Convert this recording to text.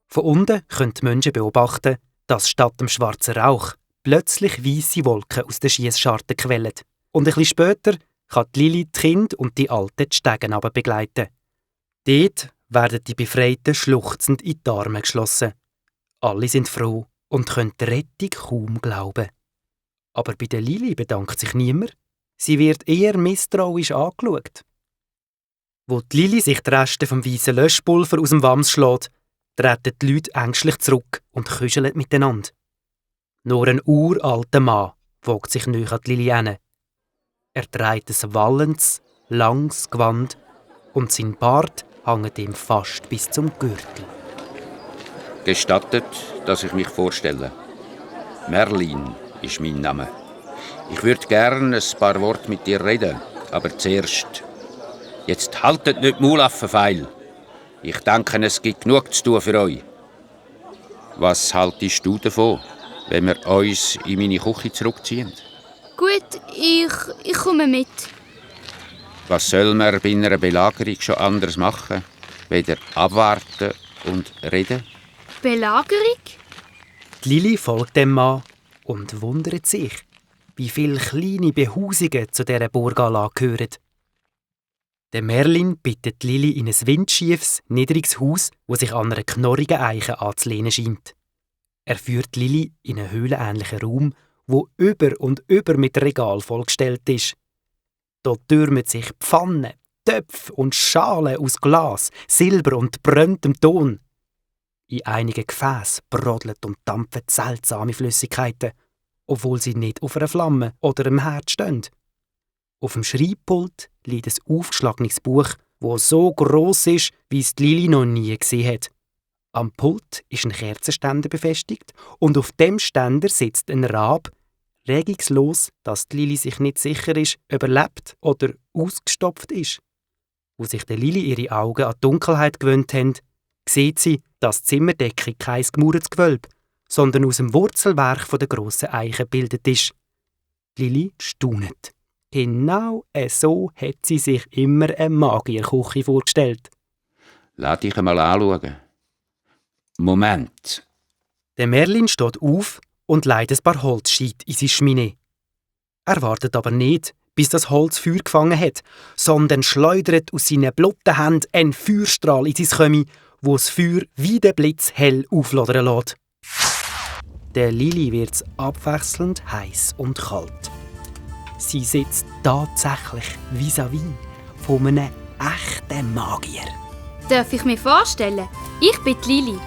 Von unten können die Menschen beobachten, dass statt dem schwarzen Rauch plötzlich weisse Wolken aus der Schiessscharte quellen. Und ein bisschen später kann die Lili die Kinder und die Alten die Stege hinunter begleiten. Dort werden die Befreiten schluchzend in die Arme geschlossen. Alle sind froh und können die Rettung kaum glauben. Aber bei der Lili bedankt sich niemand. Sie wird eher misstrauisch angeschaut. Wo die Lili sich die Reste vom weißen Löschpulver aus dem Wams schlägt, treten die Leute ängstlich zurück und kuscheln miteinander. Nur ein uralter Mann wogt sich nahe an die Lili hin. Er trägt ein wallendes, langes Gewand und sein Bart hängt ihm fast bis zum Gürtel. Gestattet, dass ich mich vorstelle. Merlin ist mein Name. Ich würde gerne ein paar Worte mit dir reden, aber zuerst. Jetzt haltet nicht die Maulaffen feil. Ich denke, es gibt genug zu tun für euch. Was haltest du davon, wenn wir uns in meine Küche zurückziehen? Gut, ich komme mit. Was soll man bei einer Belagerung schon anderes machen, weder abwarten und reden? Belagerung? Die Lili folgt dem Mann und wundert sich, wie viele kleine Behausungen zu dieser Burganlage gehören. Der Merlin bittet Lili in ein windschiefes, niedriges Haus, das sich an einer knorrigen Eiche anzulehnen scheint. Er führt Lili in einen höhlenähnlichen Raum, wo über und über mit Regal vollgestellt ist. Dort türmen sich Pfannen, Töpfe und Schalen aus Glas, Silber und brenntem Ton. In einigen Gefäßen brodelt und dampfen seltsame Flüssigkeiten, obwohl sie nicht auf einer Flamme oder einem Herd stehen. Auf dem Schreibpult liegt ein aufgeschlagenes Buch, das so gross ist, wie es die Lili noch nie gesehen hat. Am Pult ist ein Kerzenständer befestigt und auf dem Ständer sitzt ein Rab, regungslos, dass die Lili sich nicht sicher ist, ob er lebt oder ausgestopft ist. Wo sich der Lili ihre Augen an die Dunkelheit gewöhnt haben, sieht sie, dass die Zimmerdecke kein gemauertes Gewölbe, sondern aus dem Wurzelwerk der grossen Eiche gebildet ist. Lili staunet. Genau so hat sie sich immer eine Magierküche vorgestellt. Lass dich einmal anschauen. Moment. Der Merlin steht auf und legt ein paar Holzscheite in sein Schmine. Er wartet aber nicht, bis das Holz Feuer gefangen hat, sondern schleudert aus seinen blotten Händen einen Feuerstrahl in sein Kömi, wo das Feuer wie der Blitz hell auflodern lässt. Der Lili wird's abwechselnd heiß und kalt. Sie sitzt tatsächlich vis-à-vis von einem echten Magier. Darf ich mir vorstellen? Ich bin die Lili.